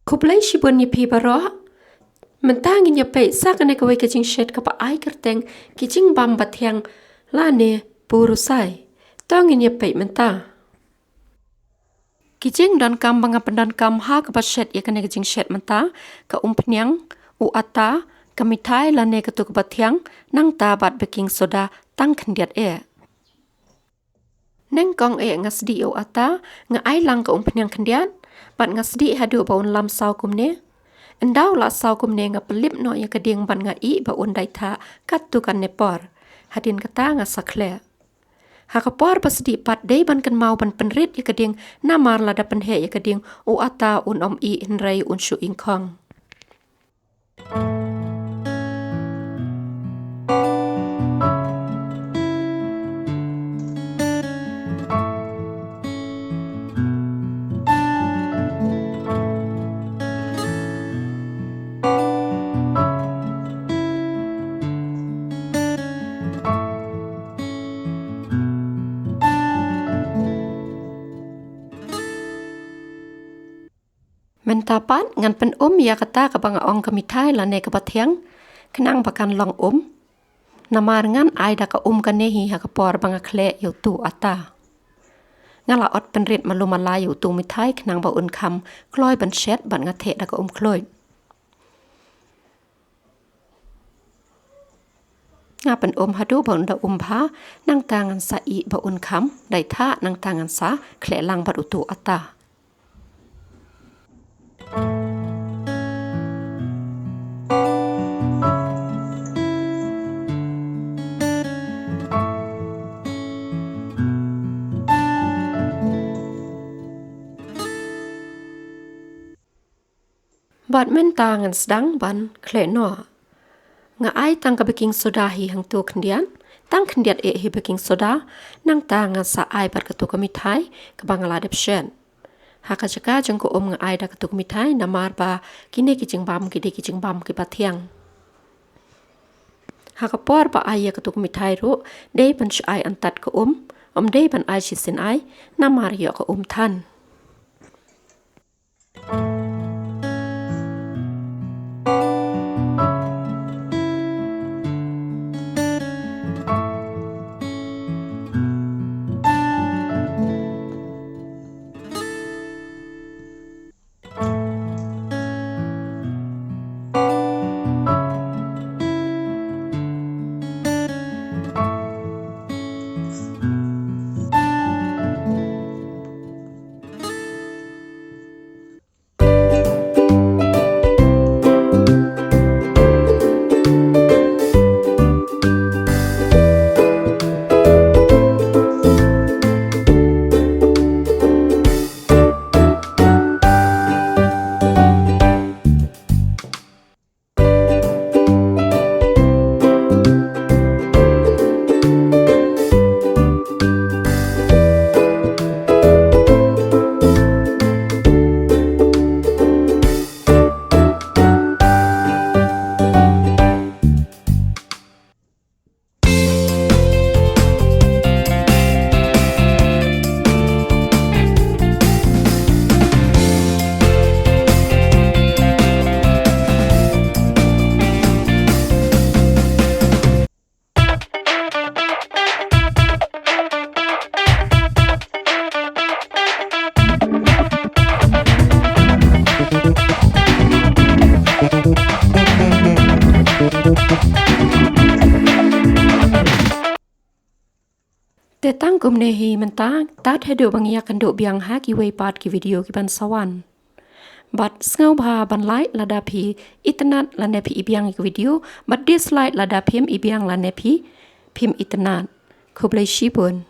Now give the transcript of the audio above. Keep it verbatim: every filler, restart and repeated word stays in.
Khublei shibun ïa phi baroh. Mynta ngin ïa peit sa kane kawei ka jingshet kaba ai kyrteng ki jingbam bathiang lane purusai. To ngin ïa peit mynta. Ki jingdonkam ba nga pyndonkam ha kaba shet ïa kane ka jingshet mynta, ka umphniang, u ata, ka mithai lane katu kaba thiang, nangta bad baking soda tang khyndiat eh. Nyngkong eh nga sdieh u ata, nga ai lang ka umphniang khyndiat, bad nga sdieh haduh ba un lam saw kumne. Ynda u la saw kumne nga pynlip noh ïa ka dieng bad nga ih ba un dait thah katto katne por. Hadien kata nga sa khleh. Ha ka por ba sdieh pat dei ban kynmaw ban pynrit ïa ka dieng namar lada pynheh ïa ka dieng u ata un ym ih hynrei un shu ingkhong. Mynta pat ngan pynum ïa kata kaba nga ong ka mithai lane kaba thiang, khnang ba kan long um. Namar ngan ai da ka um kane hi ha ka por ba nga khleh ïa utu u ata. Nga la ot pynrit malu mala ïa utu u mithai khnang ba un kham kloi ban shet bad nga theh da ka um khluit. Nga pynum haduh ba un da um bha, nangta ngan sa ih ba un kham dait thah, nangta ngan sa khleh lang bad utu u ata. Bad mynta ngan sdang ban khleh noh. Nga ai tang ka baking soda hi hangtu khyndiat, tang khyndiat eh hi baking soda, nangta ngan sa ai bad katu ka mithai kaba nga la dep shet. Ha ka jaka jong ka um nga ai da katu ka mithai namar ba kine ki jingbam ki dei ki jingbam kiba thiang. Ha ka por ba ai ïa katu ka mithai ruh, dei ban shu ai antad ka um, ym dei ban ai shisien ai, namar ïoh ka um than. Te tang kumne hi mynta, tad haduh ba ngi ïakynduh biang ha kiwei pat ki video kiban sa wan. Bad sngewbha ban like lada phi itynnad lane phi i biang ïa ki video, bad dislike lada phim i biang lane phi phim itynnad. Khublei shibun.